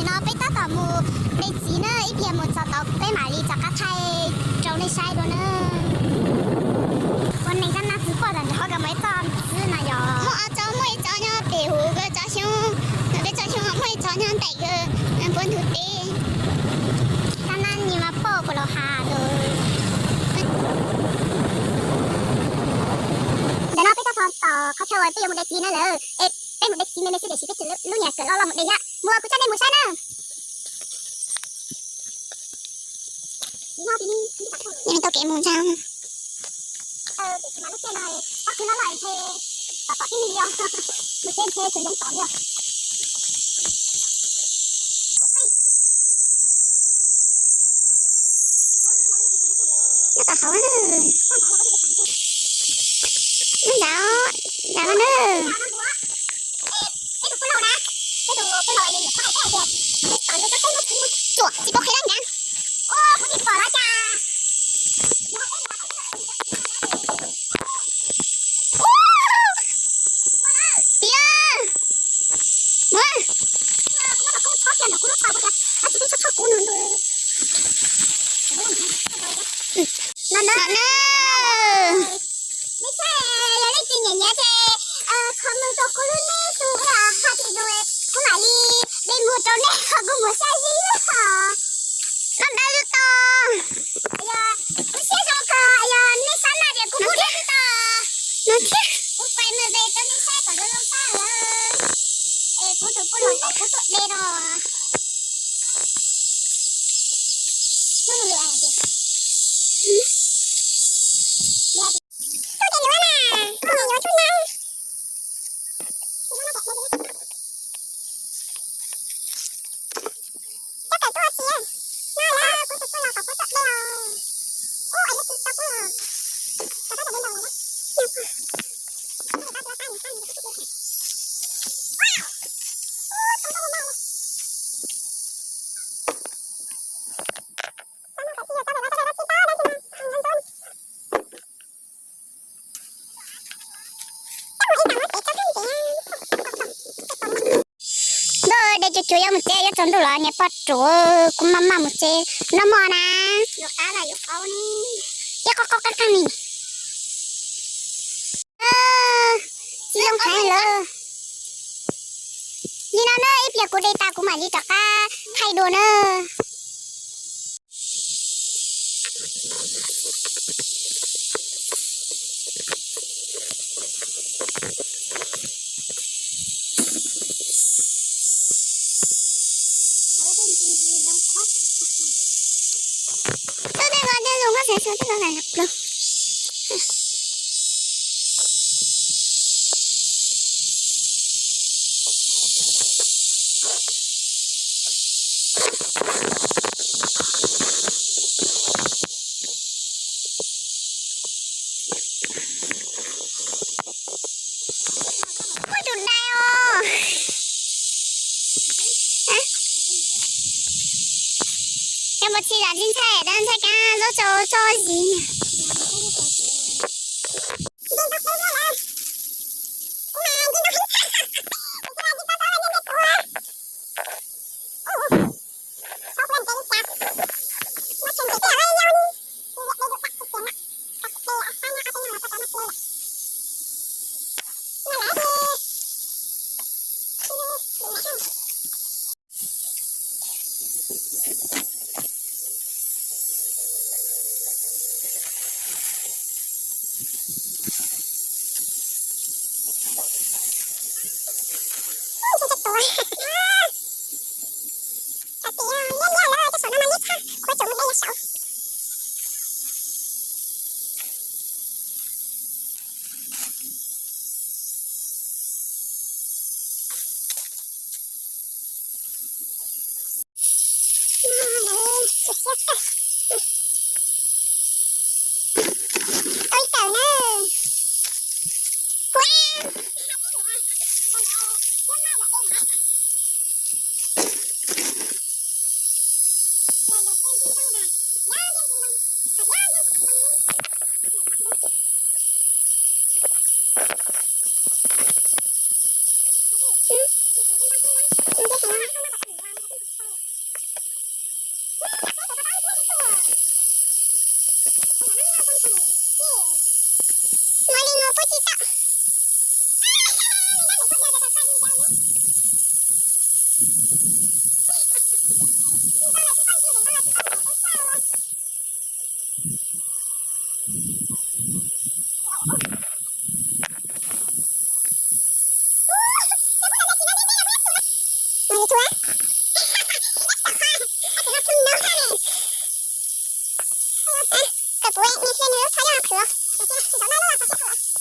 No peb tab tom mus de txiv na, ib pliag mus txog tod peb mam li rov qab thaij rau nej saib dua na. Ua neeg zaj nab txwv poj tam nrho koj mus ib txoj ntxwv no yog muaj ob txoj, muaj ib txoj nyob pem hauv koj tsob xyoob, peb tsob xyoob, muaj ib txoj nyob nraim koj puab ntug teb. Zaj nab ni mas poj puas los has lawm. Ntawm no peb tab tom tom qhov chaw uas peb yuav mus de txiv na lawm. Es peb mus de txiv me me xwb tiam sis peb tseem lub nyuag kawm loj loj mus de thiab. Mus kuv coj nej mus saib na. Yeej tau kev mus ntag. Nyob tom hauv na. Nyob nrad, nrad no na. Tsuam tsis paub qhia dab nkav. Tiag. Muab. No na. Nej saib, yog leej twg nyiam nyiam ces comment rau kuv lub npe xu hais tias kuv mam li de mus rau nej, kuv mus saib zib os. No ntawd tus tos. Yog kuv siab zoo kawg, yog nej sab laj ces kuv pub rau tus tos. No thiab. Kuv pais mus de rau nej saib kom zoo zoo sab lawm. Es kuv tus poj los kom kuv tuaj de no. Ntuj, de cuag cuag yuav mus tsev, yuav tsaus ntuj los niam poj ruam, kuv maj maj mus tsev no mog na. Ib qab qab qab ni. Txiv zoo heev lawm. Li no na, ib pliag kuv de tas kuv mam li rov qab thaij dua na. Tuaj tej ko tej zoo nkauj sawv sawv tej ko lam los plaws. Ua tus dais os. Cov npua tsi zam tsis ntshai, dab ntshai kab zaub tsaus tso zis. Tau ib tawm na. Nws txhua. Kawm puv nws thiaj nws lub tsho yog qhwv. Tus tus na. Yuav dub as.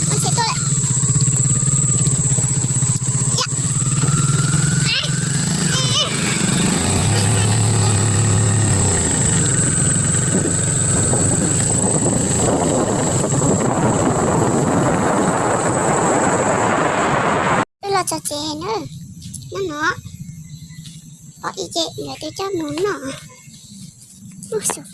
Ua tsheb tuaj lawm. Wb los txog tsev na, nyob no pom ib ce nkawd twb coj mus noj. Ua xyov